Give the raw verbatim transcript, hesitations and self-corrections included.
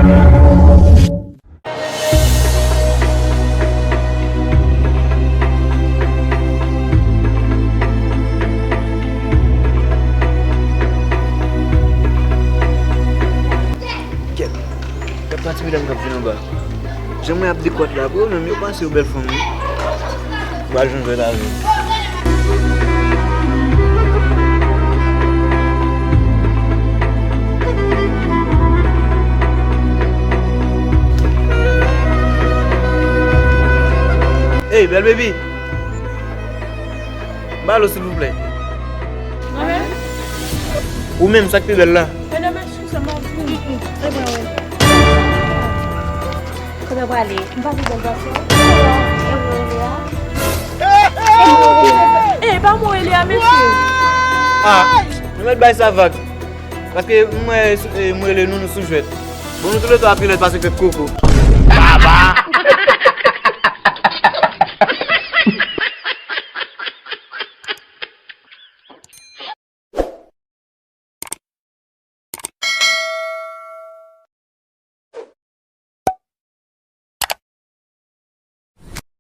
Kèt, gad pa ti medam k ap vin anba. Jan mwen ap dekwat la, pou yo menm, yo panse yo bèl fanm, wi. Ba jan jwèt avè m. Ey, bèl baby! Ba lo, silvouplè. Mwen menm? Ou menm, sa k pi bèl la? Kote w prale? M pa pi bèl pase w? E mwen rele a? E, e pa mwen rele a, mesye. Ah, nou mèt bay sa vag. Paske m wè, e, m rele nou, nou sou jwèt. Bon, nou tou le twa pi lèd pase tèt koko. Papa!